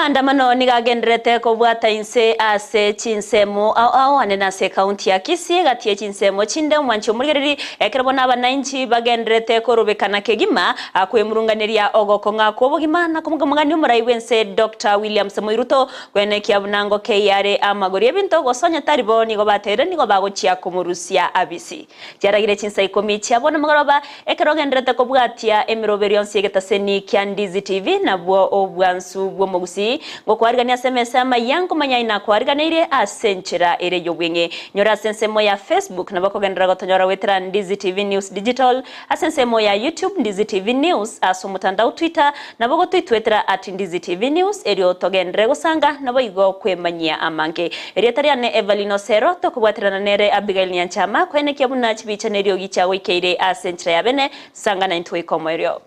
Amaandamano nigo agendererete kobwata inse ase chinsemo ao ao anene ase ekaunti ya Kisii egati ye chinsemo chinde omwanchi omorigereri ekero bono abanainchi bagendererete korobekana kegima kwemurunganeria ogokong'a kw'obogima na komogania omorai bw'ense Doctor William Samoei Ruto kwenekia buna ngokei are amagori ebinto gose onye tari bo nigo bateire nigo bagochia komorusia abisi. Chiaragire chinsa ikomi chia bono mogoroba, ekero ogendererete kobwatia emeroberio yonsi y'egetaseni kia Ndizi TV, nabwo obwansu bw'omogusii. Ngokwarigania ase emesa y'amaiya, nkomanya inakwariganeirie ase enchera ere y'obweng'e. Nyora ase ensemo ya Facebook, nabo okogenderera gotonyora goetera Ndizi TV News Digital, ase ensemo ya YouTube, Ndizi TV News, ase omotandao Twitter, nabo ogotoitwetera at Ndizi TV News, erio togenderere gosanga, naboigo kwemanyia amange. Erieta riane Evelyn Osero, tokobwaterana nere Abigail Nyanchama, koenekia buna chibicha neriogi chiagoikeire ase enchera ya bene, sanga naintwe goika omoerio.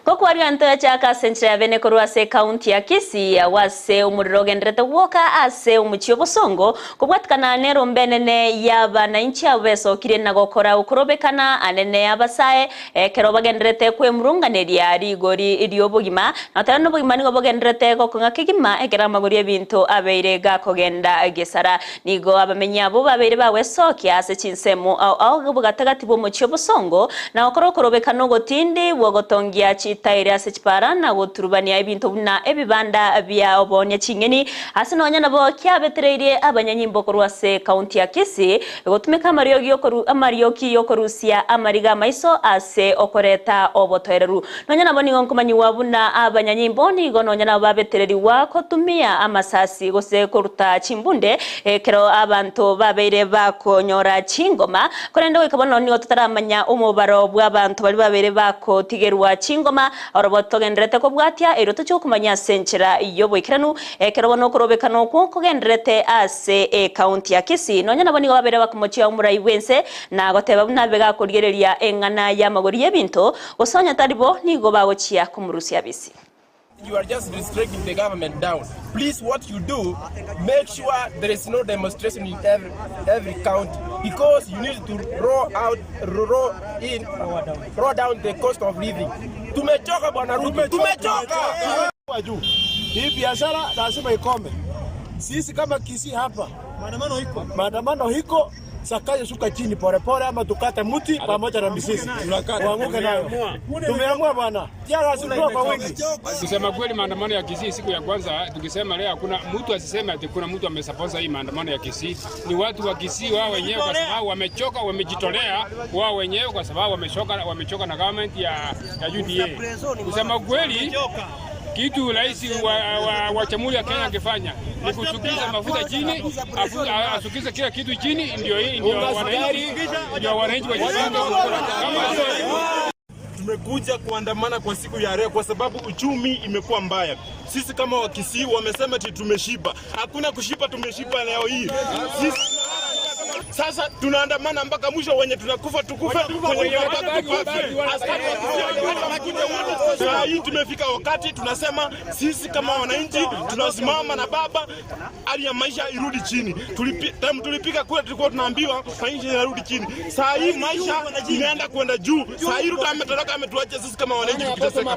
Gokwaria ntoyachaka ase enchera ya bene korwa ase ekaunti ya Kisii, agwo ase omorero ogendererete gwoka ase omochie o Bosongo, Kobwatikana nerombe enene y'abanainchi abwo besokirie na gokora okorobekana anene abasae, ekero bagendererete kwemurunganeria rigori ri'obogima, na goteba nobogima nigo bogendererete gokong'a kegima ekero amagori 'ebinto abeire gakogenda gesara. Nigo abamenyi abwo babeire bagwesokia ase chinsemo ao ao gatagati bw'omochie obosongo, na gokora okorobekana ogotindi bw'ogotongia chitairi ase chipara, na goturubania ebinto buna ebibanda bia oboonia ching'eni, Ase nonya nabo kiabetereirie abanyanyimbo korwa ase ekaunti ya Kisii gotumeka amariogi amarioki y'okorusia amariga amaiso ase okoreta obotoereru. Nonya nabo nigo nkomanyigwa buna abanyanyimbo nigo nonya nabo babetererigwa kotumia amasasi gose koruta chimbunde ekero abanto babeire bakonyora chingoma. Korende goika bono nigo totaramanya omobaro bw'abanto baria babeire bakotigerwa chingoma Orobo togendererete kobwatia erio tochie gokomanya ase enchera y'oboikeranu, ekero bono okorobekana okwo kogendererete ase ekaunti ya Kisii. Nonya nabo nigo babeire bakomochia omorai bw'ense na goteba buna abe gakorigereria eng'ana y'amagori y'ebinto, gose onye tari bo nigo bagochia komorusia bisi. You are just restricting the government down. Please what you do, make sure there is no demonstration in every, every county because you need to roll out, roll in, roll down the cost of living. Tumechoka bwana Ruto, tumechoka. Juu hii biashara lazima ikome. Sisi kama Kisii hapa maandamano iko, maandamano iko. Zakayo shuka chini polepole, ama tukate mti pamoja na mizizi uanguke nayo. Tumeamua bwana, teargas kwa wingi. Kusema kweli, maandamano ya Kisii siku ya kwanza tukisema leo, hakuna mtu asiseme ati kuna mtu amesupport hii maandamano ya Kisii. Ni watu wa Kisii wao wenyewe, kwa sababu wamechoka, wamejitolea wao wenyewe, kwa sababu wamechoka, wamechoka na government ya, ya UDA. Kusema kweli kitu rais wa, wa, wa Jamhuri ya Kenya angefanya ni kushukiza mafuta chini, asukize kila kitu chini, ndio ndio wananchi ndio wananchi wajipange kama Tumekuja kuandamana kwa siku ya leo kwa sababu uchumi imekuwa mbaya. Sisi kama Wakisii wamesema ati tumeshiba. Hakuna kushiba, tumeshiba leo hii. Sisi sasa tunaandamana mpaka mwisho, wenye tunakufa tukufe, wenye tunabaki tubakie. Askari wa Kisii wakuje wote. Saa hii tumefika wakati tunasema sisi kama wananchi tunasimama na baba, hali ya maisha irudi chini. Tulipi, time tulipiga kura tulikuwa tunaambiwa maisha yarudi chini. Saa hii maisha imeenda kwenda juu. Saa hii Ruto ametoroka, ametuacha sisi kama wananchi tukiteseka.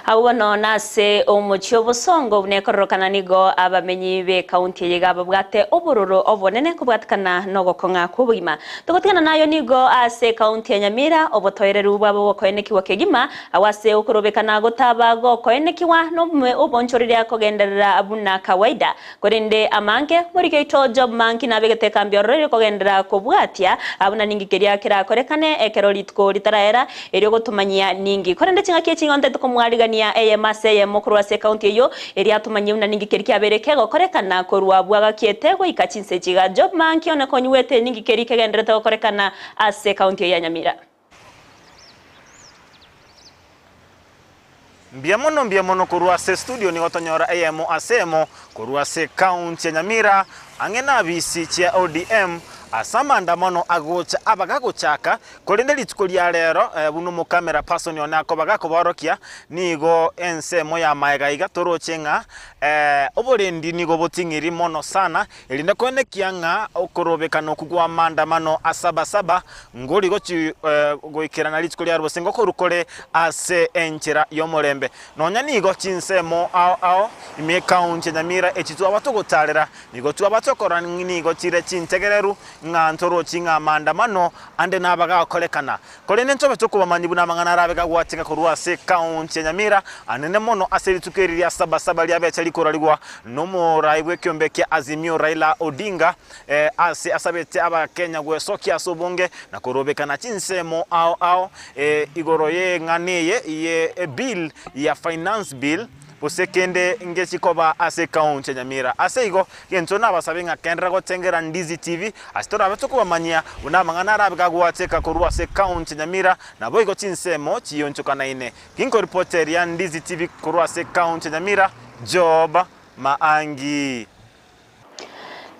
Agwo bono nase omochie obosongo buna ekororokana nigo abamenyi b'ekaunti eye iga babwate obororo obonene kobwatikana nogokong'a kw'obogima. Togotigana nayo nigo ase ekaunti ya Nyamira obotoereru bwabo bokoenekigwa kegima agwo ase okorobekana gotaba gokoenekigwa nobome obonchoreria kogenderera buna kawaida. Korende amange, omoriki oito Job Manki nabegete ekambi ororo erio kogenderera kobwatia buna ninki keria kerakorekane ekero rituko ritaraera erio gotomanyia ninki. Korende ching'aki echi nigo ntagete komwarigania eyemo ase eyemo korwa ase ekaunti eyio erio atomanyie buna ninki keria kiabeire kegokorekana korwa bwagakiete goika chinsa echi iga. Job Manki one konyuete ninki keria kegendererete gokorekana ase ekaunti eyio ya Nyamira. Mbuya mono mbuya mono korwa ase studio nigo tonyora eyemo ase emo korwa ase county ya Nyamira ang'e na abisi chia ODM. Ase amaandamano agocha aba gagochaka, korende rituko ria rero, buna omokamera person one akoba gakobaorokia, nigo ensemo y'amaega iga toroche ng'a oborendi nigo boting'iri mono sana, erinde koenekia ng'a okorobekana okwo kw'amaandamano a saba saba ngori gochi goikerana rituko ria gose ngokorwa kore ase enchera y'omorembe. Nonya nigo chinsemo ao ao ime ekaunti ya Nyamira echi twaba togotarera, Nigo twabatokorora nigo chire chintegereru, ng'a ntorochi ng'a amaandamano ande nabagakorekana. Korende ntobe tokobamanyia buna amang'ana arabe gagwateka korwa ase ekaunti ya Nyamira, anene mono ase rituko eri ria Saba-saba riabecha rikorarigwa nomorai bw'ekiombe kia Azimio Raila Odinga ase asabete Abakenya gwesokia ase obonge na korobekana chinsemo ao ao igoro y'eng'ana eye ye bill ya Finance Bill. Gose kende ngechi koba ase ekaunti ya Nyamira. Ase igo, gento nabasabe ng'a kenderera gotengera Ndizi TV ase torabe tokobamanyia buna amang'ana arabe gagwateka korwa ase ekaunti ya Nyamira naboigo chinsemo chionchokanaine. Ginkoripoteria Ndizi TV korwa ase ekaunti ya Nyamira, Job Maangi.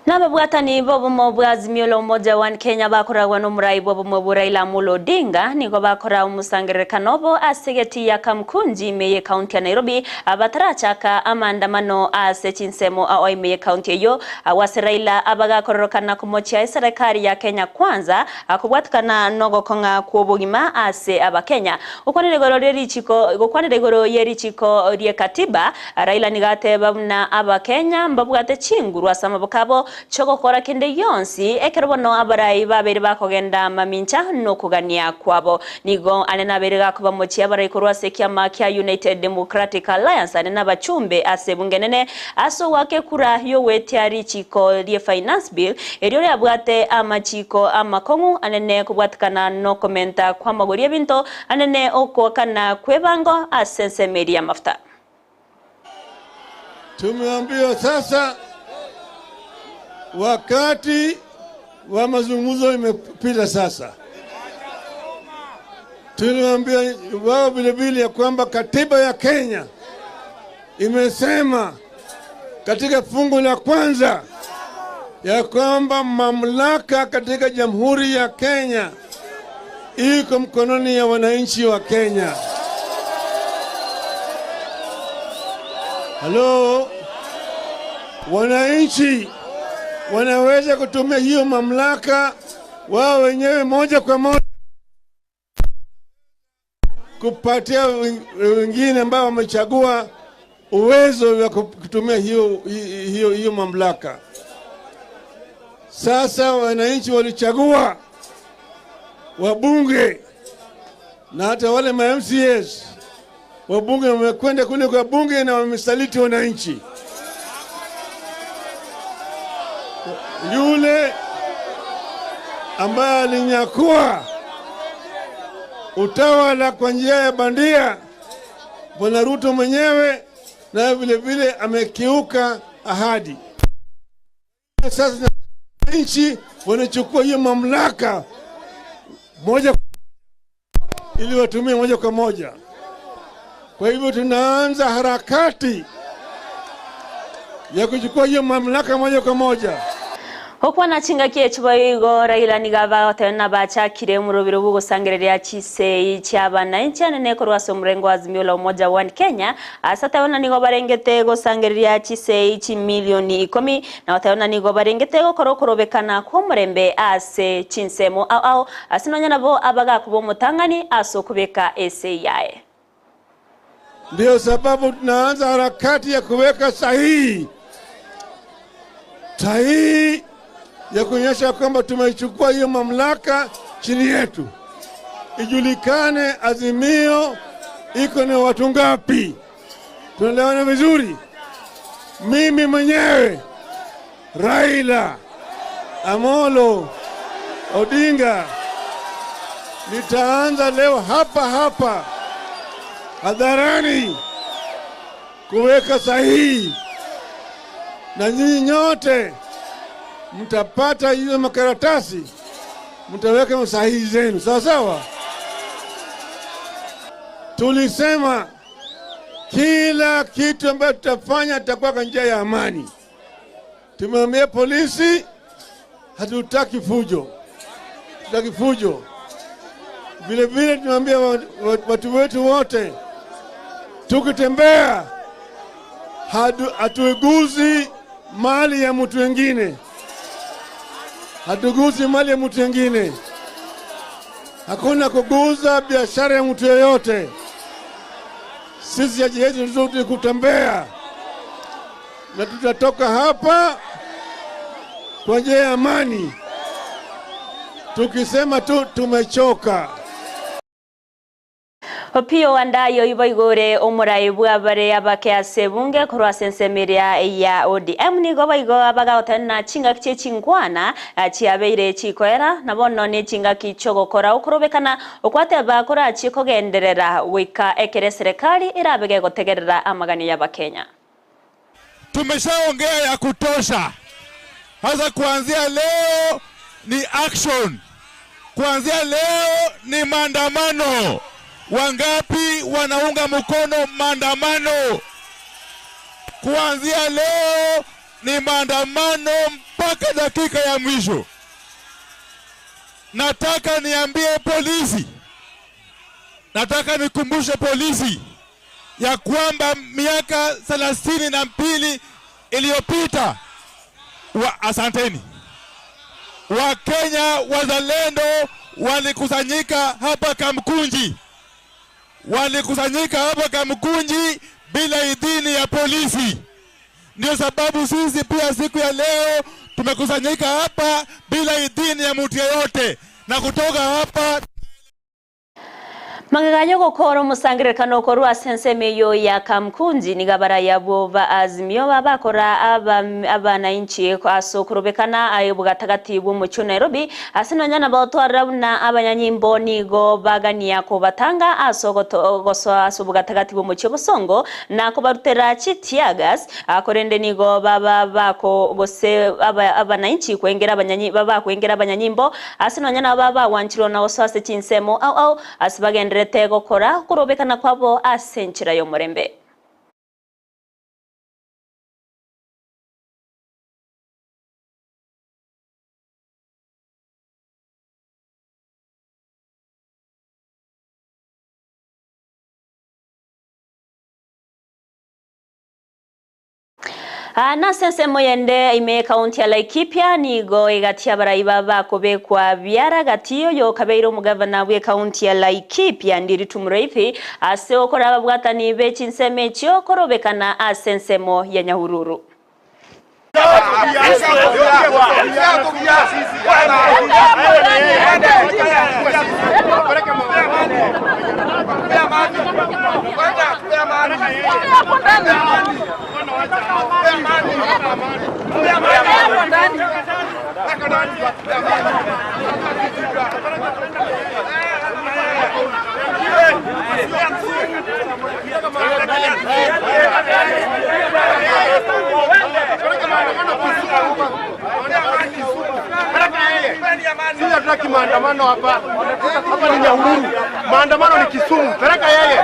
Nababwatani b'obomo bwa Azimio la Umoja One Kenya bakoragwa n'omorai bw'obomo obwo Raila Amolo Odinga nigo bakora omosangererekano obo ase egeti ya Kamkunji ime y'ecounty ya Nairobi batarachaka amaandamano ase chinsemo ao ime y'ecounty eyio agwo ase Raila abagakororokana komochia eserekari ya Kenya Kwanza kobwatikana nogokong'a kw'obogima ase abakenya. Gokwanera igoro ri'erichiko Gokwanera igoro y'erichiko ri'ekatiba Raila nigo ateba buna Abakenya mbabwate chinguru ase amaboko abo chi'ogokora kende gionsi, ekero bono abarai babeire bakogenda mamincha nokogania kwabo. Nigo ane nabeire gakoba mochie abarai korwa ase ekiama kia United Democratic Alliance ane nabachumbe ase ebunge enene ase ogoaka ekura y'ogoetia richiko rie Finance Bill erio riabwate amachiko amakong'u anene kobwatikana nokomenta kw'amagori ebinto anene okoakana kw'ebango ase ensemo eria y'amafuta. Tumeambiwa sasa wakati wa mazungumzo imepita sasa. Tuliwaambia wao vilevile ya kwamba katiba ya Kenya imesema katika fungu la kwanza ya kwamba mamlaka katika Jamhuri ya Kenya iko mkononi ya wananchi wa Kenya. Halo, wananchi wanaweza kutumia hiyo mamlaka wao wenyewe moja kwa moja kupatia wengine ambao wamechagua uwezo wa kutumia hiyo, hiyo, hiyo mamlaka. Sasa wananchi walichagua wabunge na hata wale ma MCAs wabunge wamekwenda kule kwa bunge na wamesaliti wananchi. Yule ambaye alinyakua utawala kwa njia ya bandia, Bwana Ruto mwenyewe naye vile vile amekiuka ahadi. Sasa nchi wanachukua hiyo mamlaka moja ili watumie moja kwa moja. Kwa hivyo tunaanza harakati ya kuchukua hiyo mamlaka moja kwa moja. Gokwana chingaki echi boigo Raila nigo abagoteba nabachakire omorobero bw'ogosangereria chisei chi'abananchi anene korwa ase omorengo wa Azimio la Umoja One Kenya ase ateba buna nigo barengete gosangereria chisei chimilioni ikomi na goteba buna nigo barengete gokora okorobekana kw'omorembe ase chinsemo ao ao ase nonya nabo abagakoba omotang'ani ase okobeka esei yaye. Ndiyo sababu tunaanza harakati ya kuweka sahihi sahihi ya kuonyesha kwamba tumeichukua hiyo mamlaka chini yetu, ijulikane Azimio iko na watu ngapi. Tunaelewana vizuri? Mimi mwenyewe Raila Amolo Odinga nitaanza leo hapa hapa hadharani kuweka sahihi, na nyinyi nyote mtapata hizo makaratasi, mtaweka sahihi zenu, sawa sawa. Tulisema kila kitu ambacho tutafanya tutakuwa kwa njia ya amani. Tumeambia polisi Hatutaki fujo, hatutaki fujo. Vile vile tunaambia watu wetu wote, tukitembea hatuiguzi mali ya mtu mwingine, hatuguzi mali ya mtu mwingine. Hakuna kuguza biashara ya mtu yeyote. Sisi haja yetu ni kutembea, na tutatoka hapa kwa njia ya amani, tukisema tu tumechoka. Opiyo Wandayi ibo igore omorai bw'abare abake ase ebunge korwa ase ensemo eria ya ODM nigo baigo abagaotana chingaki chie chinkwana chiabeire chikoera na bono ne chingaki chiogokora okorobekana okwateba korachie kogenderera goika ekere serikali erabege gotegerera amagani y'abakenya. Tumeshaongea ya kutosha. Sasa kuanzia leo ni action, kuanzia leo ni maandamano. Wangapi wanaunga mkono maandamano? Kuanzia leo ni maandamano mpaka dakika ya mwisho. Nataka niambie polisi, nataka nikumbushe polisi ya kwamba miaka 32 iliyopita wa, asanteni, Wakenya wazalendo walikusanyika hapa Kamkunji, walikusanyika hapa Kamkunji bila idhini ya polisi. Ndio sababu sisi pia siku ya leo tumekusanyika hapa bila idhini ya mtu yeyote, na kutoka hapa Magega gokora omosangererekano okorwa ase ensemo eyo ya Kamkunji niga barayabwo ba Azimio babakora abananchi ase okorobekana aye bwatagati bwa omochie o Nairobi ase nonya nabo otwarera buna abanyanyimbo nigo bagania kobatanga ase ogosoa ase obogatagati bwa omochie Bosongo na kobarutera chitiagas akorende nigo baba bako gose abananchi kwengera abanyanyi baba kwengera abanyanyimbo ase nonya nabo babawanchirwe na gosoa ase chinsemo au au ase bagenderete gokora okorobekana kwabo ase enchera y'omorembe. Na sensemo yende ime kaunti ya Laikipia nigo igatia baraiba bakobekwa biara gatiyo yo kabeiro omugavana bwe kaunti ya Laikipia Ndiritu Muriithi ase okora ababwatani be chinsemo echio korobekana ase ensemo ya Nyahururu. Sisi hatutaki maandamano hapa. Hapa ni Nyahururu. Maandamano ni Kisumu. Peleka yeye.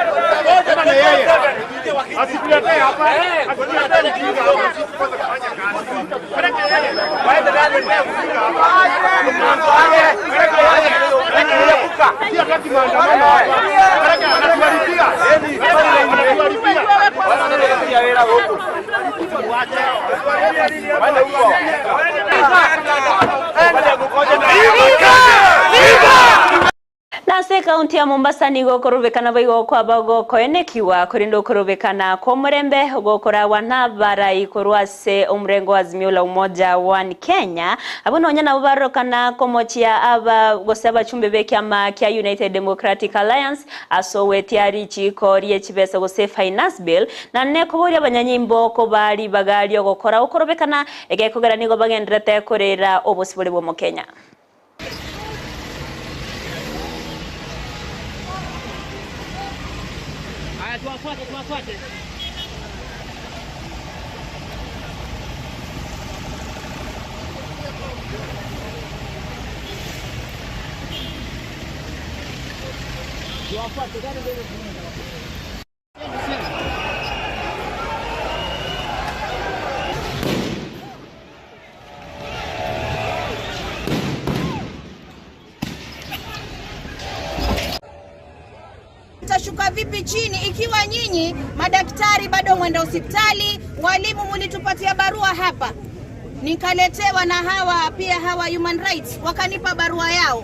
Sema ni yeye. Asituletee hapa. Asituletee ujinga hapa. Sisi kwanza kufanya kazi. Peleka yeye. Waende ndani. Peleka yeye. Peleka yeye. Sisi hatutaki maandamano hapa. Peleka anatuharibia. Anatuharibia. Nase kaunti ya Mombasa nigo korobekana baigo kwaba gokoenekiwa korinda okorobekana kwa omorembe gokorawa n'abarai korwa ase omurengo wa Azimio la Umoja One Kenya abo nonya nabo barorokana komochia aba gose abachumbe b'ekiama kia United Democratic Alliance ase owetia richiko rie chibesa gose finance bill na nekoboria abanyanyimbo kobari bagari ogokora okorobekana egekogera nigo bagenderete korera obosibore bwa omokenya. vipi chini ikiwa nyinyi madaktari bado mwenda hospitali, walimu mulitupatia barua hapa, nikaletewa na hawa pia hawa human rights wakanipa barua yao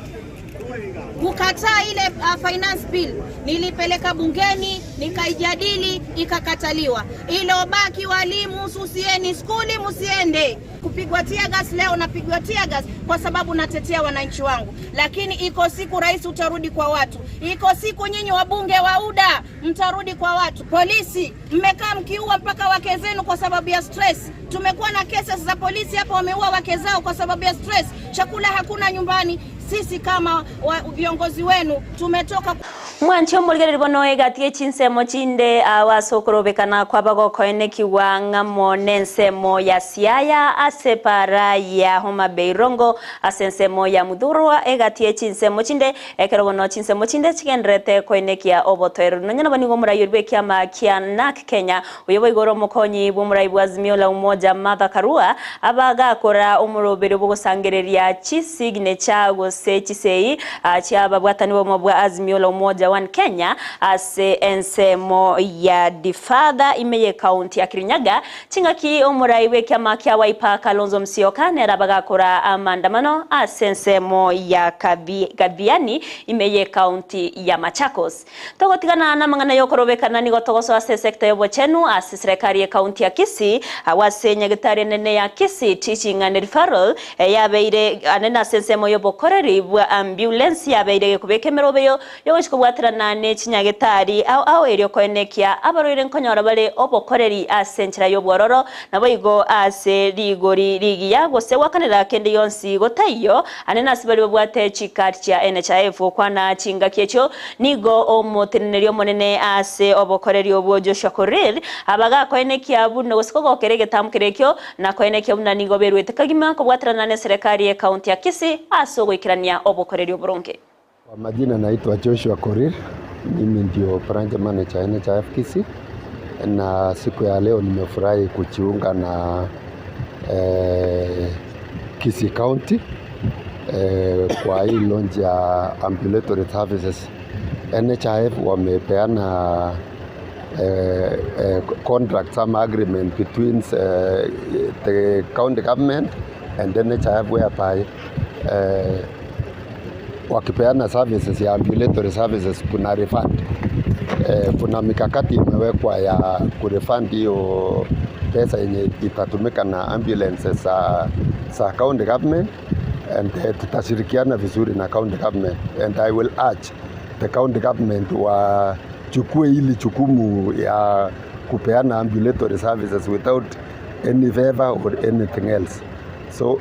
kukataa ile finance bill. Nilipeleka bungeni nikaijadili, ikakataliwa. Ilobaki walimu, susieni skuli, msiende kupigwa tear gas. Leo napigwa tear gas kwa sababu natetea wananchi wangu, lakini iko siku rais utarudi kwa watu, iko siku nyinyi wabunge wa UDA mtarudi kwa watu. Polisi mmekaa mkiua mpaka wake zenu kwa sababu ya stress. Tumekuwa na cases za polisi hapa wameua wake zao kwa sababu ya stress, chakula hakuna nyumbani. Sisi kama viongozi wenu tumetoka Mwanchi omorigereri bono egati chinsemo chinde awasokorobekana kwabagokoenekiwa ng'amo nensemo ya Siaya ase para ya Homa Bay Rongo ase ensemo ya Muthurwa egati chinsemo chinde ekero bono chinsemo chinde chigenderete koenekia obotoeru nonya nabo nigo omoraiyo bwa ekiama kia NARC Kenya oyo boigoro omokonyi bwa omorai bwa Azimio la Umoja Martha Karua abagakora omoroberi bwogosangereria chisignature gose chisei chiababwatani bomo bwa Azimio la Umoja One Kenya ase ensemo ya Difadha imeye county ya Kirinyaga chingaki omorai bw'ekiama kia Wiper Kalonzo Musyoka nera bagakora amandamano ase ensemo ya Kathiani imeye county ya Machakos. Togotigana na mang'ana yokorobekana nigo togosoa ase sector y'obochenu ase serikali ya county ya Kisii awase nyagitari nene ya Kisii Teaching and Referral yabeire anene ase ensemo y'obokoreri bwa ambulance yabeire gekobeka emerobeyo yogochikobwaterana ne chinyagitari ao ao erio koenekia abarwaire nkonyora bare obokoreri ase enchera y'obwororo nabo igo ase rigori rigiya gose gwakanera kende yonsi gotaiyo anene ase bari babwate chikadi chia NHIF okwana chingaki echio nigo omoteneneri omonene ase obokoreri obwo Joshua Korir abagakoenekia buno gose kogokera egetamokero ekio na koenekia buna nigo berwete kagima kobwaterana ne serikali ya county ya Kisii ase ogoikerania obokoreri oboronge. Kwa majina naitwa Joshua Korir, mimi ndio branch manager NHIF Kisii, na siku ya leo nimefurahi kujiunga na Kisii County kwa hii launch ya ambulatory services. NHIF wamepeana contracts ama agreement between the county government and NHIF whereby wakipeana services ya ambulatory services kuna refund. Kuna mikakati imewekwa ya kurefund hiyo pesa yenye itatumika na ambulances za county government and tutashirikiana vizuri na county government and I will urge the county government wachukue hili jukumu ya kupeana ambulatory services without any favor or anything else. So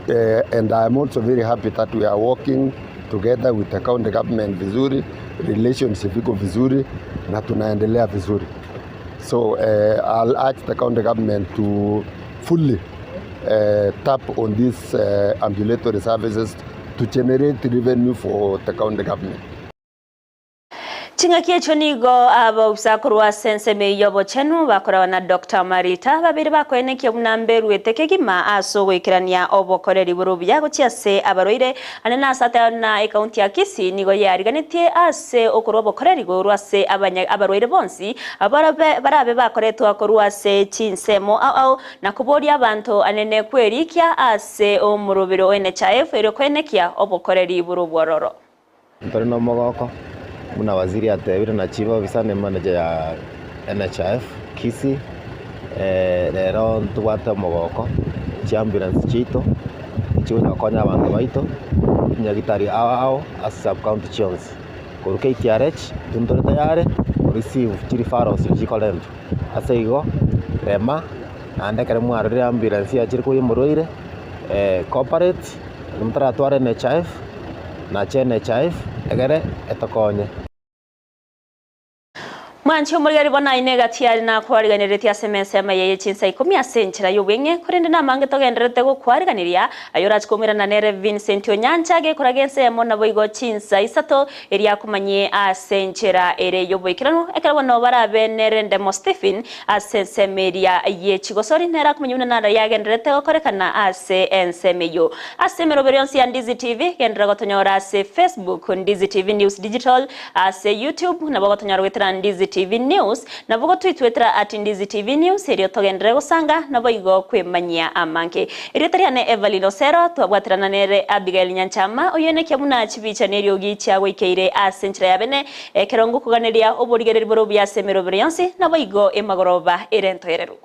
and I am also very happy that we are working together with the county government vizuri, relationship iko vizuri na tunaendelea vizuri. So I'll urge the county government to fully tap on these ambulatory services to generate revenue for the county government. Chingaki echo nigo abausa korwa senseme yobochenu bakorawa na Dr. Marita babiri bakoenekia buna mberwete kegima ase ogoikerania obokoreri boro buya gochia ase abarwaire ane ase na ekaunti ya Kisii nigo yariganetie ase okorwa obokoreri gorwa ase abarwaire bonsi abarabe barabe bakoretwa korwa ase chinsemo au au na kuboria abanto anene kwerikia ase omorobero o NHIF ero koenekia obokoreri boro bwororo. Ntore no mogoko muna waziri atebire na chief officer ne manager ya NHIF Kisii rero ntubwate omogoko chi ambulance chiito chigocha gokonya abanto baito nyagitari ao ao ase sub county chionsi korwa KTRH ntore tayari receive chi referrals chikorentwa ase igo rema naende ekero mwarorire ambulance yachire koyia omorwaire cooperate mtaratwara NHIF nache NHIF egere etokonye. Mwanchi omorigari bona ine gatiari na kwariganiretie ase emesa yeye chinsa 10 ase enchera y'obweng'e korende namange togenderete gokwariganiria ayo orachi nere Vincent Onyancha gekoraga ensemo nabo igo chinsa isato eria kumanye ase enchera ere y'oboikeranu ekero bono barabe nere Ndemo Stephen ase ensemo eria ye chigosori nera kumanya buna nara yagenderete gokorekana ase ensemo eyo ase emeroberi yonsi ya Ndizi TV gendera gotonyora ase Facebook Ndizi TV News Digital ase YouTube nabo gotonyora gwetera Ndizi TV. TV News, nabo gotwitwetera at Ndizi TV News erio togenderere gosanga naboigo kwemanyia amange. Erieta riane Evelyn Osero, twabwaterana nere Abigail Nyanchama, oyoenekia buna chibicha na eriogi chiagoikeire ase enchera ya bene, ekero ngokoganeria oborigereri bore obuya ase emerobero yonsi, naboigo emagoroba ere entoereru.